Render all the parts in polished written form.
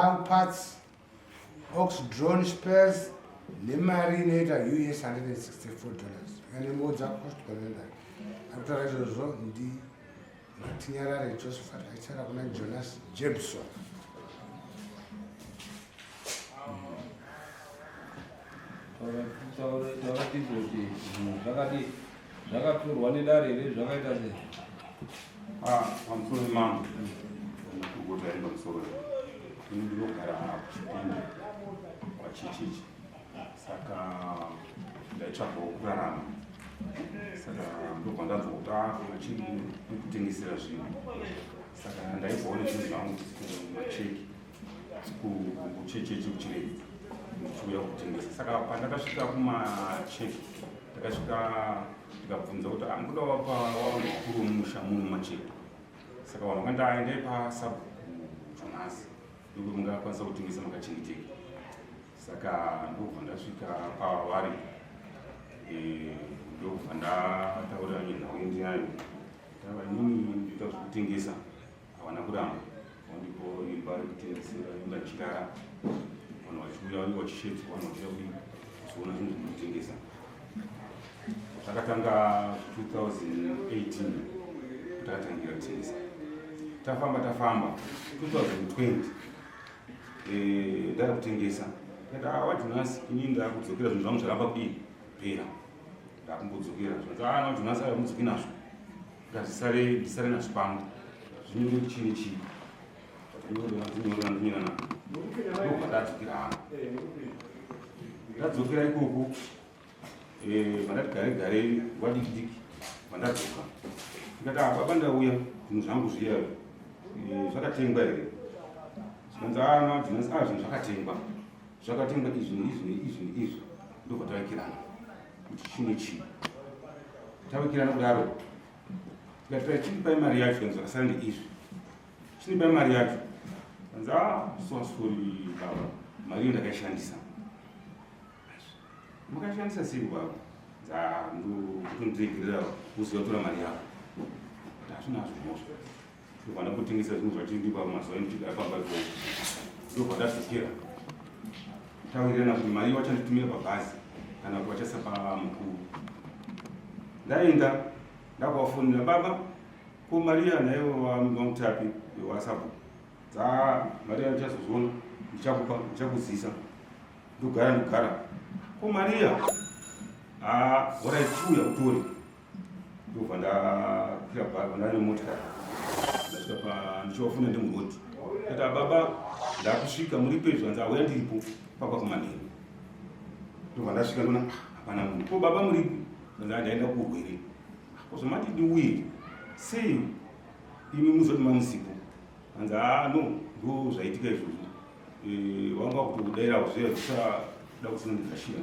plow parts, ox drawn spares nemari inoita us $164. Akandimuudza cost commander akutaura izvozvo ndi Matinyarare Josephat aitaura kuna Jonas Jebson. Taura tizwe kuti zvinhu zvakadii zvakatorwa nedare here zvakaita sei? Ah, pamusoro pemambo makurukota ari pamusoro ini ndinogara kuchipinda kwachichichi saka ndaitsvagawo kurarama saka ndobva ndanzwa kuti ah, achiri kutengesera zvinhu saka ndaibvawo nezvinhu zvangu kumacheki kuchecheche kuchiredzi ndichiuya kutengesa saka pandakasvika kumacheki ndakasvika ndikabvunza kuti angoda ah, wapa wavanhu vakuru vemumusha muno mumacheki saka vanhu vakandi aendai pasabhuku jonasi ndokuti mungakwanisa kutengesa makachengeteka saka ndokubva ndasvika pavari eh, ndokubva ndataura nenhau yendinayo tava inini ndoita zvekutengesa havana kuramba wandipo imba yekutengesera imba chirara vanhu vachiuya vanenge vachishedzwa vanhu vachiuya kudii kuzoona zvinhu zvinotengesa zvakatanga 2018 takatangira kutengesa tafamba tafamba 2020 eh, ndava kutengesa ndati ah, wajonasi ini ndakudzokera zvinhu zvangu zvaramba kudii pera ndakumbodzokera zvanzi ah, wajonasi aya mudzoki nazvo ngazvisare ndisare nazvo pano zvinyore chii nechii ndinyorera ndinyorera ndobva ndadzokera hangu ndadzokera ikoko eh, vandati gare gare nguva diki diki vandadzoka ndikati ah, baba ndauya zvinhu zvangu zviya eh, zvakatengwa here zvikanzi ana ah, zvinonzi ah zvinhu zvakatengwa zvakatengwa izvi neizvi neizvi neizvi ndobva tavakirana kuti chii nechii tavakirana kudaro tikati chiripai mari yacho kanzi zvakasara ndeizvi chiripai mari yacho kanzi ah so sorry baba mari iyo ndakaishandisa makashandisa sei baba ah, ndokutondiregerera uziva tora mari yako hazvina hazvo mhosva ndobva ndakutengesa zvinhu zvachindipa mazuva endichigara pamba ipopo ndobva ndadzokera tawirirana kuti mari wachanditumira pabhazi kana kuti vachasa pamukuru ndaenda ndakuvafonera baba ko mari iya naivo vamutapi wewasabhuku dza mari iya ndichazozviona ndichakupa ndichakuzisa ndogara ndogara ko mari iya ah, horai chiuya utore ndobva ndakwira bhazi ndane motikari ndasvika pa ndichivafuna ndimuroad ndati ah, baba ndakusvika muripo izvi vanzi auya ndiripo papa kumanheru ndobva ndasvika ndona ah, hapana munhu ko baba muripi vanzi ah, ndaenda kurwere ko zvamati ndiuye sei imi muzoti mamusipo hanzi haa no ndo zvaitika izvozvo eh, wanga wakutokudaira zviya zvisada kusinondigashira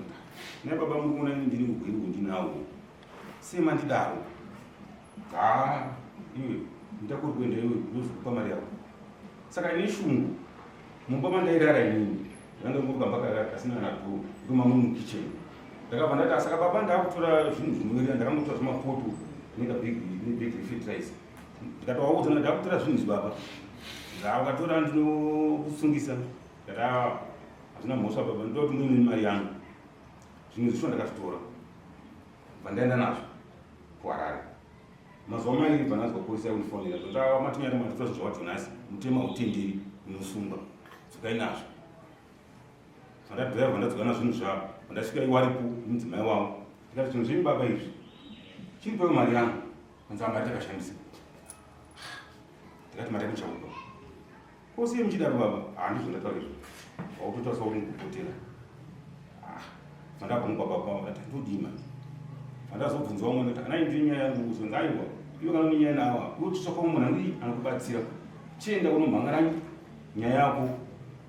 naye baba muri kuona ini ndiri urwere hwendinawo sei mandidaro haa iwe ndakuri kuenda iwe ndozokupa mari yako saka ine shungu mumba mandairara inini ndanga ngori kamba kasina kana dhoo ndomamwe mukitchen ndakabva ndati asaka baba ndakutora zvinhu zvinoerera ndakangotora zvemapoto nebag refertilizer ndikatovaudza ndati ndakutora zvinhu izvi baba ndaukatora ndinokusungisa ndati ah, hazvina mhosva baba ndoda kuti muine mari yangu zvinhu zvisho ndakazvitora bva ndaenda nazvo kuharare mazuva mairi bva ndanzwa polisi yakundifonera zvonzi matinyari matotora zvinhu zvawajonasi mutemo hautenderi unosungwa dzokai nazvo zvandadhiraivha ndadzoka nazvinhu zvavo vandasvika iwaripo nemudzimai wavo ndikati zvinhu zvenyu baba izvi chiripewo mari yangu anzi amari takashandisa ndikati mari yakuchakupa ko sei muchidaro baba handizvo ndataura izvo wakutotariswa kuti ndikupotera ah, zvandabva mubaba baba ndati ndodii manje vandazobvunzwa umwe ndati anai ndiri nyaya yangu uzonzi aiwa iwe kana une nyaya nawa iwe uchitsvaka umwe munhu anodii anokubatsira chienda unomhan'ara nyaya yako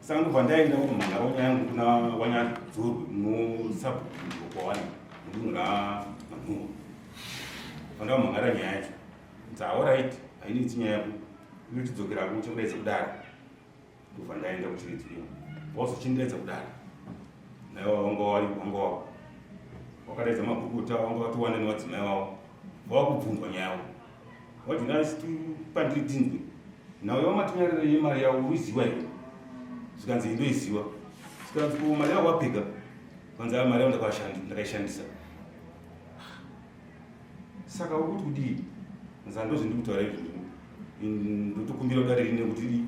saka ndobva ndaenda kunomhan'arawo nyaya yangu kuna wanyadzorwe munosabhuku kwawani mudunhu ramanhuwa vandamhan'ara nyaya yacho Nzi alright hainetsi nyaya yako inochidzokera ko uchikudaidza kudare ndobva ndaenda kuchiredzi kuya wazochindidaidza kudare naiwa wanga wari wanga wavo wakadaidza makurukota wanga watowanda nevadzimai wavo vawakubvunzwa nyaya yavo wajunasi pandiri tinzwe nhau yawamatinyarira yemari yavo uiziwa here Zvikanzi ndoiziva. Zvikanzi ko mari yako wapika? Zvikanzi mari yangu ndakaishandisa. Saka ukuti kudii? Nza ndozvindiri kutaura izvi. Ndotokumbira kudare rine kuti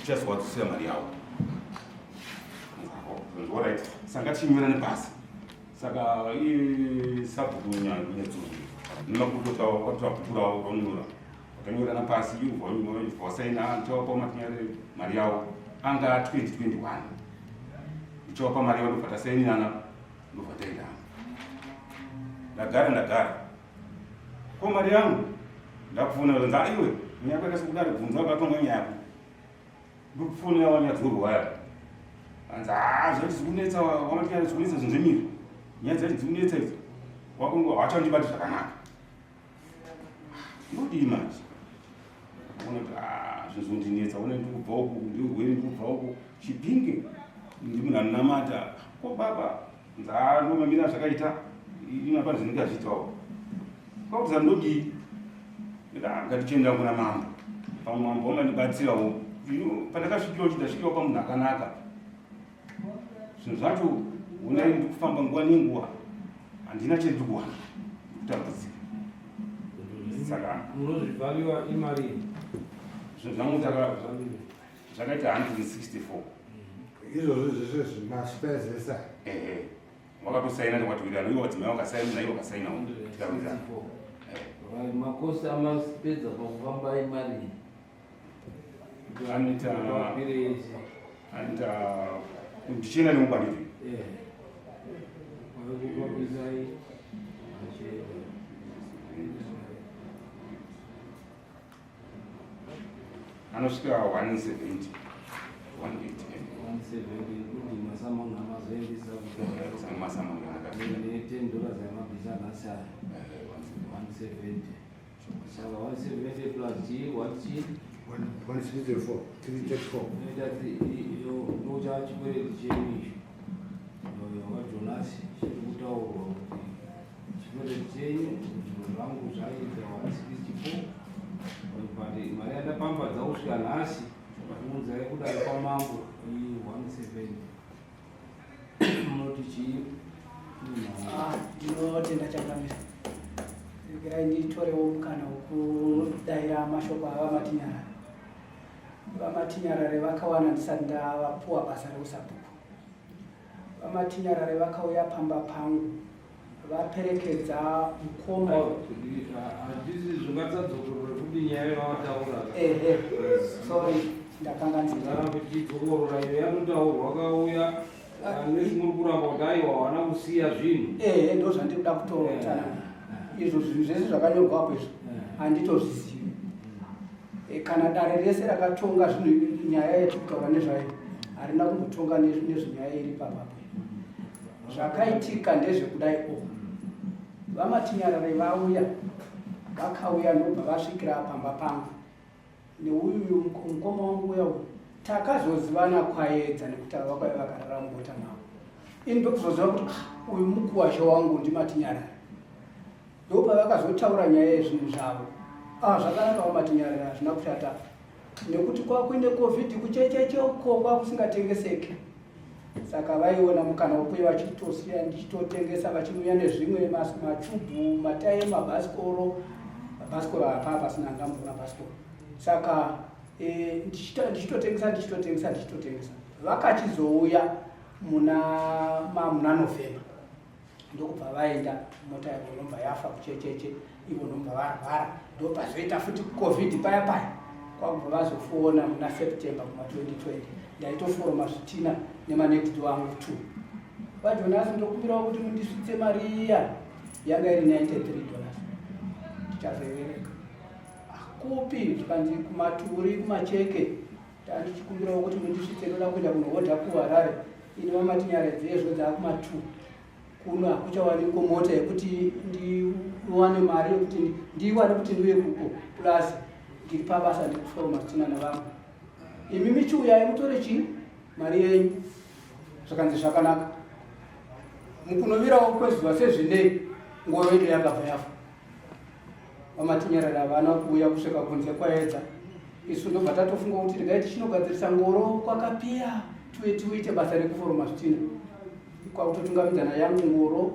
tichazowadzosera mari yavo. Alright. Saka tichinyora nepasi. Saka iye sabhuku Nyadzuru nemakurukota avo vakatora bhuku ravo vanonyora. Vakanyorana pasi wasaina ndichawapa matinyare mari yavo anga 2021. Ndichawapa mari yavo ndobva tasainirana ndobva taenda. Ndagara ndagara. Ko mari yangu ndakufona nda iwe nyaya yako yakasokudari bvunza wakatonga nyaya yako. Ndikufonera wanyadzurwa waya. Hanzi haa zvacho zikunetsa wamatinyara zikunetsa zvinhu zvemiri. Nyaya dzacho dzikunetsa idzi. Wakongo hawachandibati zvakanaka. Ndodii manje? Ona kuti ah zvinhu zvondinetsa ona ndikubva uku ndiurwere ndikubva uku chipinge ndi munhu anonamata ko baba nzaa ndomamira zvakaita ini hapana zvinenge azviitawo kwakuti ndodii ngatichienda kuna mambo pamwe mambo vangandibatsirawo pandakasvikirawo chi ndasvikirawo pamunhu akanaka zvinhu zvacho honai ndikufamba nguva nenguva handina chendiri kuwana ndikutambudzika saka munozvivhariwa imari zvinhu zvangu zvakaita 164 izvozvo zvese zvimaspares ese ehe wakatosaina ndikatowirirana iwo vadzimai wakasaina naiwo wakasainawo tikawirirana makosi amapedza pakufamba imari anoita anoita ndichienda nemubandiri anosvika 170 chikwereti chenyu icho wajonasi chiri kutaurwa kuti Chikwereti chenyu zvinhu zvangu zvaita 164 but mari yandapambadza kusvika nhasi unzai kudai kwamambo i 170 munoti chii? Ah, ndinotenda changamire. Regerai nditorewo mukana wekudaira mashoko avamatinyarare. Vamatinyarare vakawana ndisati ndavapuwa basa reusabhuku. VaMatinyarare vakauya pamba pangu vaperekedza mukoma. Handisi zvingatsadzokorora futi nyaya yavataura. Ehe, sorry ndakanganisira. Ngarambe tichidzokorora iyo yatotaurwa vakauya unless muri kuramba kuti aiwa hawana kusiya zvinhu. Ehe, ndo zvandiri kuda kutotsanangura. Izvo zvinhu zvese zvakanyorwa apo izvo handitozvizivi. E, kana dare rese rakatonga zvinhu nyaya yatiri kutaura nezvayo harina kumbotonga nezvenyaya iri papapo. Zvakaitika ndezvekudai o VaMatinyarare vauya vakauya ndobva vasvikira pamba pangu neuyu mukoma wangu uya uyu takazozivana kwaedza nekuti ava vakauya vakarara mumota mavo ini ndokuzoziva kuti ah, uyu mukuwasha wangu ndimatinyarare ndopavakazotaura nyaya yezvinhu zvavo ah, zvakanaka vamatinyarare hazvina kushata nekuti kwakuine covid kuchecheche uko kwakusingatengeseki saka vaiona mukana wekuye vachitosiya ndichitotengesa vachiuya nezvimwe machubhu mataye mabhasikoro mabhasikoro apa pasina angamboona bhasikoro saka e, ndichitotengesa ndichitotengesa ndichitotengesa vakachizouya muna muna november ndokubva vaenda mota yavo inobva yafa kuchecheche ivo nobva varwara ndopazoita futi covid paya paya kwakubva vazofoona muna september kuma 2020 ndaitoforoma zvitina nemanext door angu two vajonasi ndokumbirawo kuti mundisvitse mari iya yanga iri 93 dollars tichazoivereka ah, kupi zvikanzi kumaturi kumacheke Tandichikumbirawo kuti mundisvitse ndoda kuenda kunohodha kuHarare ini vamatinyare dzezvo dzaakuma 2 kuno hakuchawanikwo mota yekuti ndiwane mari yekuti ndiwane kuti ndiuye kuko plus ndiri pabasa ndikufoma zvitina navamwe imi michiuyai mutore chii mari yenyu zvakanzi zvakanaka mukunomirawo kwezuva sezvinei ngoro yedu yakabva yafa VaMatinyarara havana kuuya kusvika kunze kwaedza. Isu ndobva tatofunga kuti regai tichinogadzirisa ngoro kwakapiya. Tuye tiite basa rekuforoma zvitina kwakutotungamidzana yangu ngoro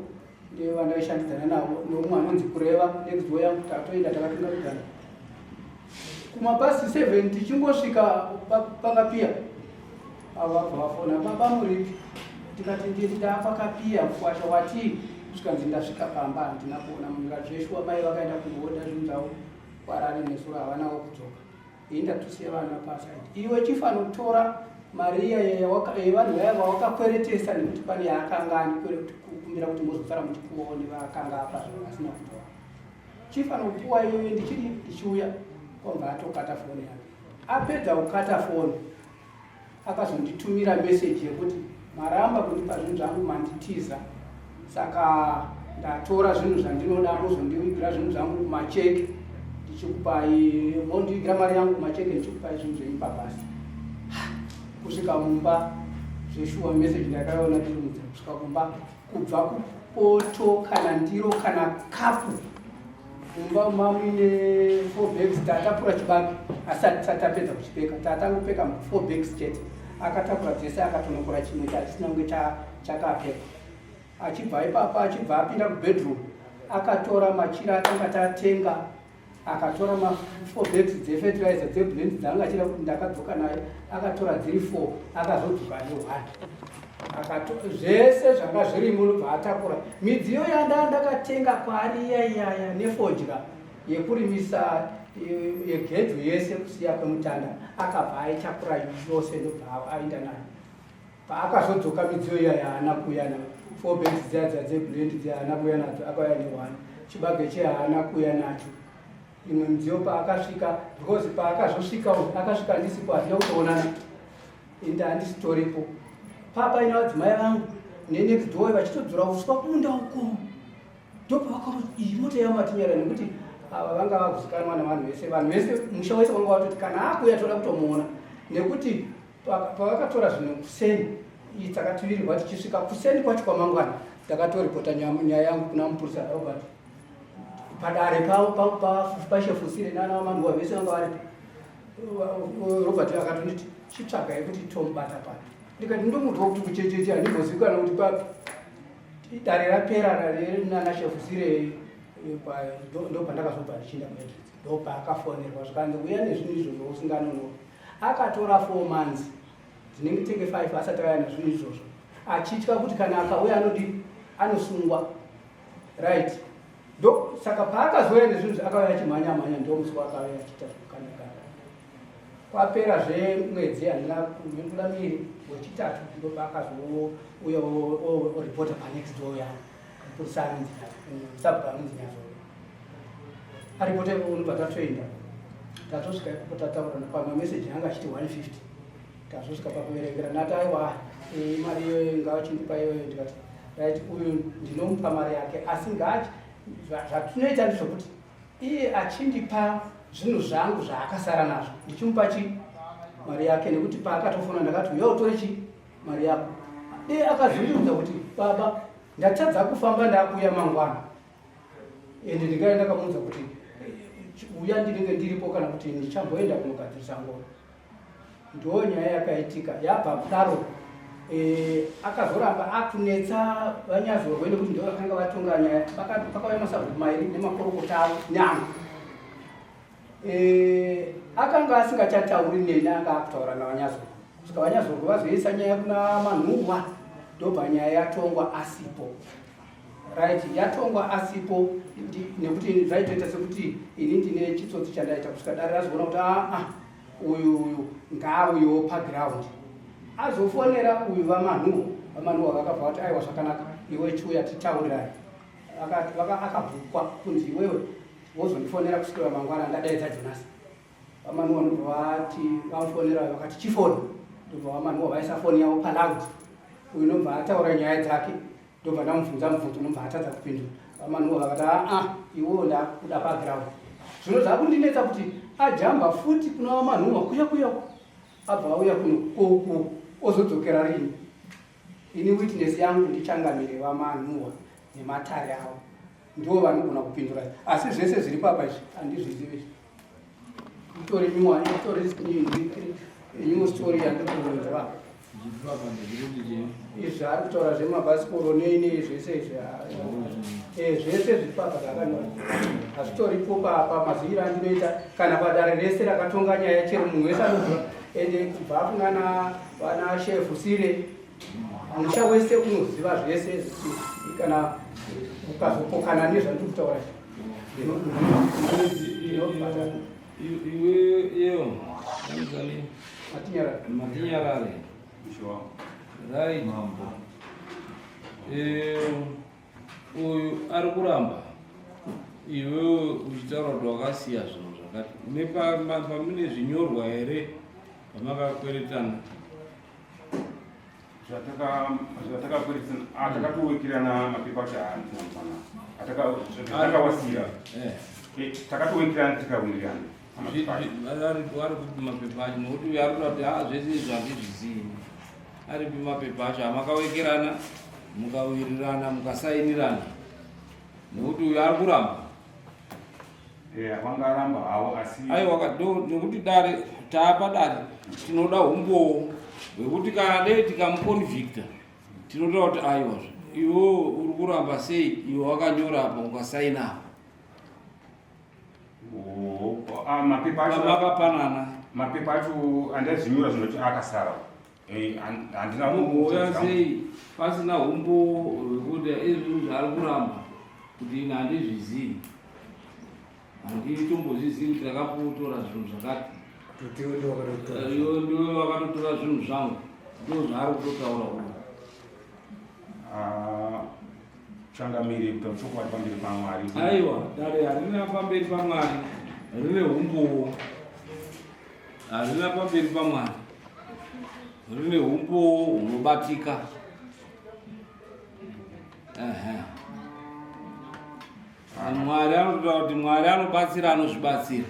nevandaishandidzana navo neumwe anonzi Kureva next door yangu. Tatoenda takatungamidzana kumapasi 7, tichingosvika pakapiya avo vabva vafona, "Baba, muripi?" Tikati, "Ndiri ndapakapiya mukwasha wati." Zvikanzi, "Ndasvika pamba, handina kuona munhu." Zveshuwa mai vakaenda kunooda zvinhu zvavo kwarari nesuro, havanawo kudzoka. Ini ndatosiya vana pasaidi. Iwe chifanotora mari iya yevanhu vaya vawakakweretesa, nekuti pane yaakanga andikumbira kuti mozosara muchipuwawo nevakanga apa vasina kutora. Chifanopuwa iyoyo, ndichidi ndichiuya. Kwabva atokata foni yake. Apedza kukata foni, akazonditumira meseji yekuti, "Maramba kundipa zvinhu zvangu, manditiza, saka ndatora zvinhu zvandinoda. Mozondivigira zvinhu zvangu kumacheke, ndichikupai, mondivigira mari yangu kumacheke, ndichikupai zvinhu zvenyu pabasi." Kusvika mumba, zveshuwa meseji ndakaiona ndirimudza. Kusvika kumba, kubva kupoto kana ndiro kana kapu mumba mamuine four bags. Tatapura chibage asi hatisati tapedza kuchipeka, tatangopeka four bags chete. Akatakura dzese, akatonokora chimwe chachisina kunge chakapekwa. Achibva ipapo, achibva apinda kubedroom, akatora machira atanga tatenga, akatora mafour bags dzefertilizer dzeblend dzaanga achida kuti ndakadzoka nayo, akatora dziri four, akazodzoka neone. Zvese zvanga zvirimo nobva atakura. Midziyo yanda ndakatenga kwaari iya iyaya nefodya yekurimisa yegejo yese kusiya kwemutanda, akabva aitakura yose, ndobva aenda nayo. Paakazodzoka, midziyo iya yaana kuuya nayo, four bags dziya dziya dzeblend dziya, haana kuuya nadzo, akauya neone. Chibage che haana kuuya nacho. Imwe midziyo paakasvika, because paakazosvika, akasvika ndisipo, hatina kutoonana, ende handisitoripo. Papaina vadzimai vangu nenext door vachitodzora uswa kumunda uko, ndopavakaona iyi mota yaMatinyara, nekuti ava vanga vakuzikanwa navanhu vese. Vanhu vese, musha wese vanga vatoti kana akuuya toda kutomuona, nekuti pavakatora zvinhu kuseni, iyi takatuvirirwa tichisvika kuseni kwacho kwamangwana, ndakatoripota nyaya yangu kuna mupurisa Robert padare pashefusire nana vamanhuwa vese vanga varipo. Robert akatonditi, "Chitsvagai kuti tomubata papi." Ndikati, "Ndomunzwa kuti kuchecheche, handimbozivi kuti papi." Dare rapera nana shefusire, ndopandakazobva ndichienda kuEdrits. Ndopaakafonerwa, zvikanzi, "Uya nezvinhu izvozvo usinganonoki." Akatora 4 months, dzinenge tenge 5, asati auya nezvinhu izvozvo, achitya kuti kana akauya anodi anosungwa. Right, ndo saka paakazouya nezvinhu, akauya achimhanya mhanya. Ndo musi waakauya achiita zvekukandakanda. Kwapera zvemwedzi, handina kumhindura miri wechitatu, ndopaakazouya oripota panext door yangu. Mupurisa anonzi, sabhuku anonzi Nyazoro, aripota ikoko. Unobva tatoenda, tatosvika ikoko, tataura pamameseji anga achiti 150. Tazosvika pakuverengera, nati, "Aiwa, mari iyoyo ngavachindipa iyoyo." Ndikati, "Right, uyu ndinomupa mari yake, asi ngachi zvatinoita ndezvokuti iye achindipa zvinhu zvangu zvaakasara nazvo, ndichimupa chi mari yake," nekuti paakatofona ndakati, "Uya utore chi mari yako." Dei akazondiudza kuti, "Baba, ndatadza kufamba, ndakuuya mangwana," ende ndingai ndakamuudza kuti, "Uya, ndinenge ndiripo," kana kuti, "Ndichamboenda kunogadzirisa ngoro." Ndo nyaya yakaitika. Yabva kudaro, akazoramba akunetsa vanyazorwe, nekuti ndo vakanga vatonga nyaya. Pakauya masabhuku mairi nemakorokota avo nyama. Akanga asingachatauri neni, anga akutaura navanyazorwe kusvika vanyazorwe vazoisa nyaya kuna Manhuhwa. Ndobva nyaya yatongwa asipo. Right, yatongwa asipo, nekuti zvaitoita sekuti ini ndine chitsotsi chandaita, kusvika dare razoona kuti aa, uyu uyu ngaauyewo paground. Azofonera uyu vaManhuwa, vaManhuwa vakabva vati, "Aiwa, zvakanaka, iwe chiuya titaurirani." Akabhukwa kunzi, "Iwewe wozondifonera kusvikira mangwana, ndadaidza Jonasi." VaManhuwa ndobva vati vamufonera, vakati, "Chifoni." Ndobva vaManhuwa vaisa foni yavo paloud. Uyu ndobva ataura nyaya dzake, ndobva ndamubvunza mubvunzo, ndobva atadza kupindura. VaManhuwa vakati, "Aa, iwewo ndakuda paground." Zvino zvakundinetsa kuti ajamba futi kuna vaManhuwa kuya kuya, abva auya kuno koku, ozodzokera rini? Ini witness yangu ndichangamire vaManhuwa nematare avo, ndivo vanogona kupindura, asi zvese zviri papa izvi handizvizivi izvi. Itori new story yandiri kunzwa. Izvi ari kutaura zvemabhasikoro nei nei zvese izvi eh, zvese zviri papa zvakanyora hazvitoripo pamaziviro andinoita kana padare rese rakatonga nyaya chero munhu wese anoziva ende kubva kunana vana shefu sire musha wese unoziva zvese kana ukazopokana nezvandiri kutaura Iwe iyo anzani Matinyarare. Matinyarare. Right. Mambo. Eh, uyu ari kuramba iwewe uchitaura kuti wakasiya zvinhu zvakati une pamune zvinyorwa here pamakakweretana Zvatakakweretana ah, takatowekirana mapepa acho aana atakawasira eh. Eh, takatowekirana tikawirirana ari kupi mapepa acho nokuti uyo ari kuda kuti ah, zvese izvi handizvizii aripi mapepa acho amakawekerana mukawirirana mukasainirana nokuti uyo ari kuramba Eh, vangaramba havo asi aiwa nekuti dare taapa dare tinoda umbowo hwekuti kana dei tikamuconvicta tinotaura kuti aiwazve iwe uri kuramba sei iwe wakanyora apa ukasaina apa oh, ah, mapepa acho makapanana mapepa acho andaizinyora zvinoti akasara eh, handina mugouya sei pasina umbowo hwekuti izvi zvaari kuramba kuti ini handizvizii handitombozvizivi kuti ndakapotora zvinhu zvakati iwe ndiwe wakatotora zvinhu zvangu ndo zvaari kutotaura uyu ah, changamire kutaura chokwadi pamberi pamwari aiwa dare harina pamberi pamwari rine umbowo harina pamberi pamwari rine umbowo hunobatika Mwari anotoda kuti Mwari anobatsira anozvibatsira.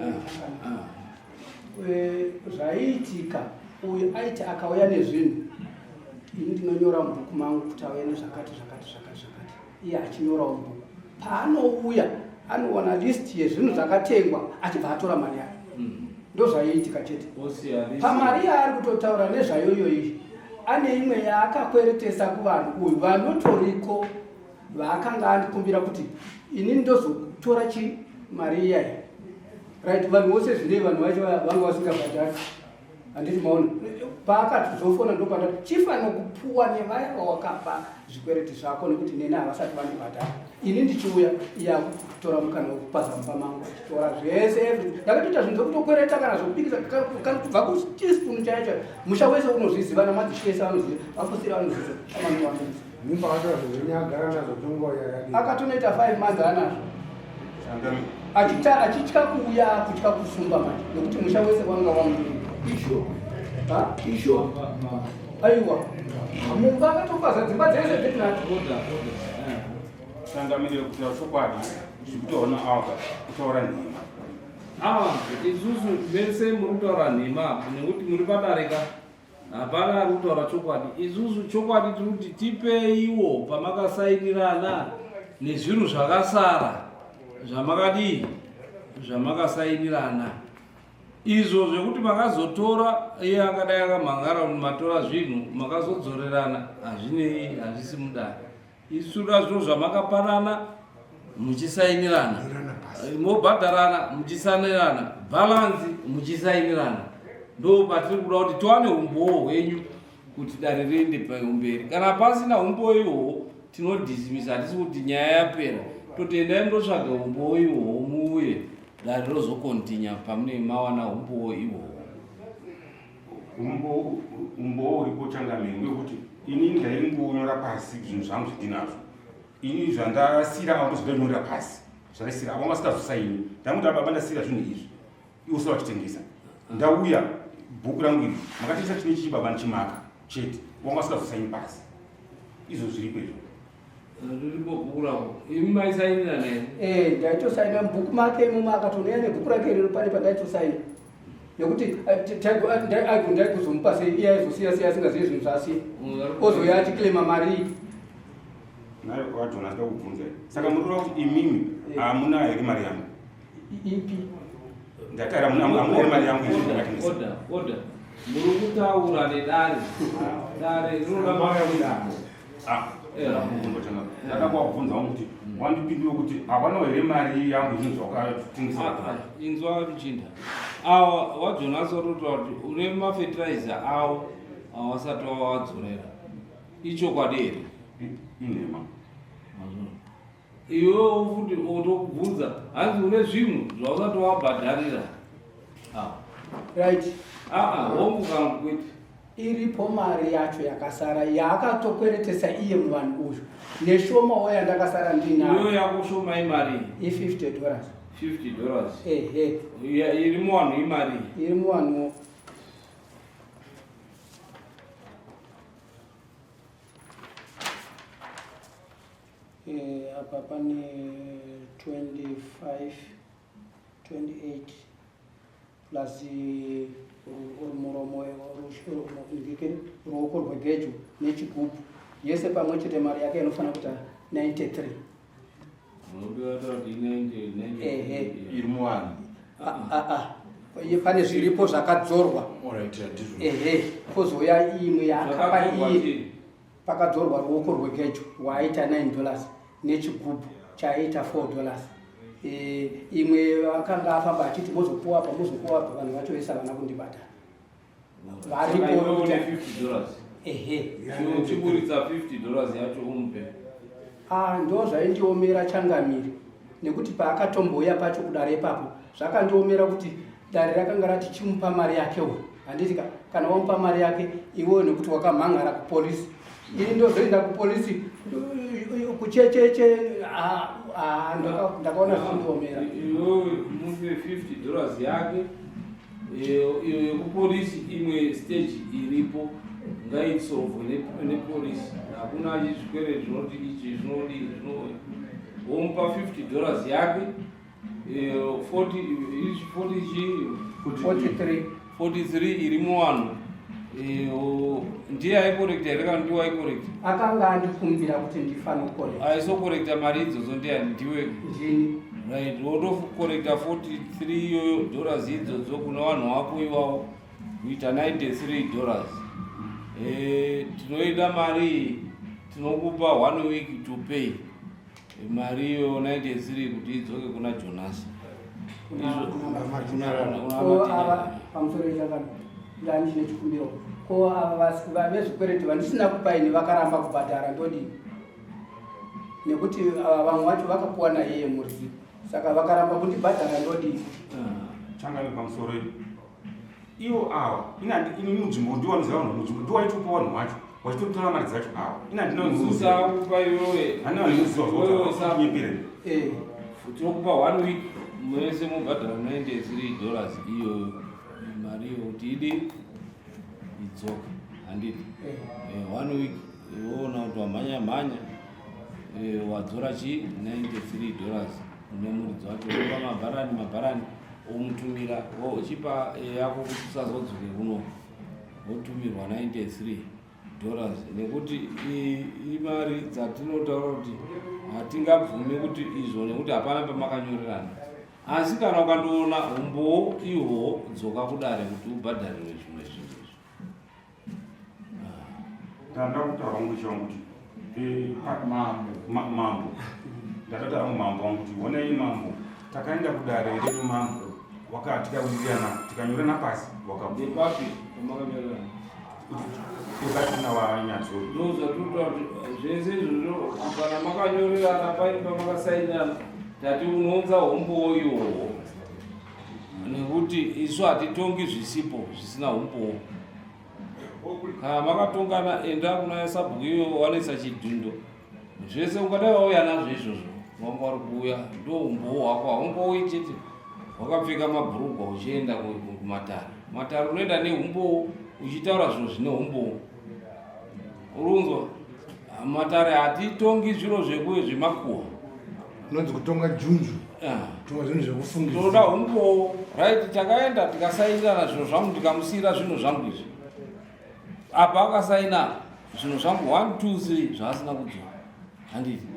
Ah, ah. Eh, zvaiitika uyu aiti akauya nezvinhu ini ndinonyora mubhuku mangu kuti auya nezvakati zvakati zvakati zvakati iye achinyorawo mubhuku paanouya anowana list yezvinhu zvakatengwa achibva atora mari yake hmm. Ndozvaiitika chete. Pamari yaari kutotaura nezvayo iyoyi ane imwe yaakakweretesa kuvanhu uyu vanotoriko vaakanga andikumbira kuti ini ndozotora chi mari iyayi right vanhu vose zvinei vanhu vacho vanga vasingabhadhari handiti maona paakatozofona ndopandati chifano kupuwa nevaya vawakapa zvikwereti zvako nekuti neni havasati vandibhadhara ini ndichiuya iye akutora mukana wekupaza mumba mangu achitora zvese everything ndakatoita zvinhu zvekutokwereta kana zvekubikisa kana kubva kuteaspoon chaiyo chaiyo musha wese unozviziva namadzishe ese anoziva vafusiri vanoziva amanowanisa akatonoita 5 months anazvo achitya kuuya kutya kusumba manje nekuti musha wese wanga wangu isho isho aiwa mumba akatopaza dzimba dzese dzitinadzo Changamire kutaura chokwadi zviri kutaura naAlga kutaura nhema. Ah, isusu mese muri kutaura nhema nekuti muri padarika hapana ari kutaura chokwadi. Isusu chokwadi tiri kuti tipeiwo pamakasainirana nezvinhu zvakasara zvamakadii zvamakasainirana izvo zvekuti makazotora iye akadai akamhangara kuti matora zvinhu makazodzorerana hazvinei hazvisi mudare Isu nazvo zvamakapanana muchisainirana mobhadharana muchisainirana bhalanzi muchisainirana ndo patiri kuda kuti tiwane umbowo hwenyu kuti dare riende pamberi kana pasina umbowo ihwohwo tinodhisimisa hatisi kuti nyaya yapera toti endai mundotsvaga umbowo ihwohwo muuye dare rozokontinya pamunenge mawana umbowo ihwohwo Umbowo uripo changamire ndewekuti ini ndaingonyora pasi zvinhu zvangu zvandinazvo ini zvandasira avo ndozvandanyora pasi zvandasira avo vasikazosaini ndamuti ababa ndasira zvinhu izvi iwo sira vachitengesa ndauya bhuku rangu iri makatengesa chine chii baba ndichimaka chete wanga vasikazosaini pasi izvo zviripo izvo Riripo bhuku rako. Imi maisainira naye? Eh, ndaitosaina mubhuku make imomo akatonouya nebhuku rake riri pane pandaitosaina. Nekuti eh, ndaikuzomupa sei iye aizosiya siya asingazivi zvinhu zvaasiya. Ozouya achiclaima mari iyi. Nayo kwaJona ndida kubvunza. Saka muri kureva kuti imimi eh. hamuna here mari yangu? Ipi? Ndati hamuna here mari yangu Order, order. Muri kutaura nedare. Dare rinoda mauya Ah, ndada kwakubvunza wangu kuti wandipindure kuti hawanawo here mari yangu zvinhu zvawakatengesa ah, ah, inzwa muchinda awa wajonasi watotaura kuti une mafetiraiza awo awasati wawadzorera ichokwadi here inhema iwewo futi otokubvunza hanzi une zvimwe zvausati wabhadharira ah. Right aa hongu kana kwete iripo mari yacho yakasara yaakatokweretesa iye muvanhu uyu neshomawo yandakasara ndinayo yako shoma imari i50 dollars 50 dollars ehe iri muwanhu imari iri muwanhu Eh, apa pane 25 28 plus eh, muromo ndikiri ruoko rwegejo nechigubhu yese pamwe chete mari yake inofanira kuita 93 ehe iri muvanhu ah, ah, ah. Pane zviripo zvakadzorwa ehe kozouya imwe yaakapa iye Pakadzorwa ruoko rwegejo rwaaita 9 dollars nechigubhu chaiita 4 dollars. E, imwe akanga afamba achiti mozopuwa apa mozopuwa apa vanhu vacho vese havana kundibata. Varipo ehe chiburitsa 50 dollars yacho umupe. Ah, ndo zvaindiomera changamire nekuti paakatombouya pacho kudare ipapo zvakandiomera kuti Dare rakanga rati chimupa mari yake uyu handiti ka kana wamupa mari yake iwewe nekuti wakamhan'ara kupolisi ini ndozoenda kupolisi kuchecheche ndakaona zvindiomera iwewe mupe 50 dollars yake iyo yekupolisi imwe stage iripo ngaisovwe nepolisi hakuna zvikwere zvinoti ichi zvinodii zvino womupa 50 dollars yake 43 iri muvanhu ndiye aikorekta here kana ndiwe aikorekta akanga andikumbira kuti ndifanokorekta aisokorekta mari idzodzo ndiani ndiwe ndini right wotokorekta 43 iyoyo dollars idzodzo kuna vanhu wako iwawo kuita 93 dollars eh, tinoida mari iyi tinokupa one week to pay mari iyo 93 kuti idzoke kuna Jonasi ko ava pamusoro yechakano ndandine chikumbiro ko ava vezvikwereti vandisina kupa ini vakaramba kubhadhara ndodii nekuti ava vamwe vacho vakapuwa naiye muridzi saka vakaramba kundibhadhara ndodii ah. changani pamusoro ivo awa ini munzvimbo ndiwo vanoziva vanhu munzvimbo ndiwo waitopa vanhu wacho wachitotora mari dzacho awa ini handina usakupa iwewe handina vanhu inoziva zvakunyepera eh. tinokupa one week mese mobhadhara 93 dollars iyo mari iyo kuti idi idzoke handiti eh. Eh, one week woona kuti wamhanya mhanya wadzora chi 93 dollars une muridzi wacho opa mabharani mabharani omutumira ochipa eh, yako kuti usazodzoke kuno wotumirwa 93 dollars nekuti imari dzatinotaura kuti hatingabvumi kuti izvo nekuti hapana pamakanyorerana asi kana ukandoona umbowo ihwohwo dzoka kudare kuti ubhadharirwe zvimwe zvinhu izvi Ndanda kutaura wangu changu kuti eh, mambo mambo ndakataura wangu mambo wangu kuti honai mambo takaenda kudare redu mambo wakati tikawirirana tikanyorana pasi wakapapi pamakanyorerana ebatina wanyatsori ndozvatinotaura kuti zvese izvozvo kana makanyorerana paine pamakasainana tati unounza humbowo ihwohwo nekuti isu hatitongi zvisipo zvisina humbowo Kana makatongana enda kuna sabhuku iwe wanoisa chidhindo zvese ungadai wauya nazvo izvozvo wanga wari kuuya ndo umbowo hwako haungouyi chete wakapfeka mabhurugwa uchienda kumatare matare unoenda neumbowo uchitaura zvinhu zvine umbowo urunzwa matare hatitongi zviro zvekuwe zvemakuhwa unonzi kutonga junju ah. kutonga zvinhu zvekufungidzira toda umbowo right takaenda tikasainirana zvinhu zvangu ndikamusiyira zvinhu zvangu izvi apa akasaina zvinhu zvangu 1 2 3 zvaasina kudzoka handiti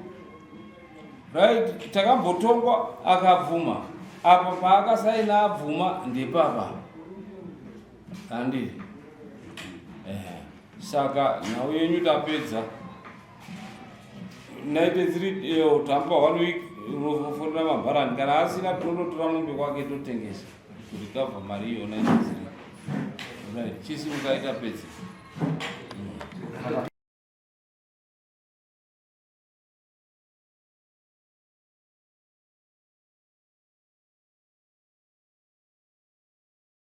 right takambotongwa akabvuma apa paakasaina abvuma ndepapa handiti. Saka nhau yenyu tapedza. 93 iyo tamupa one week unofonera mabharani kana asina tinonotora mombe kwake totengesa kuti tabva mari iyo 93. Right, chisimukai tapedza.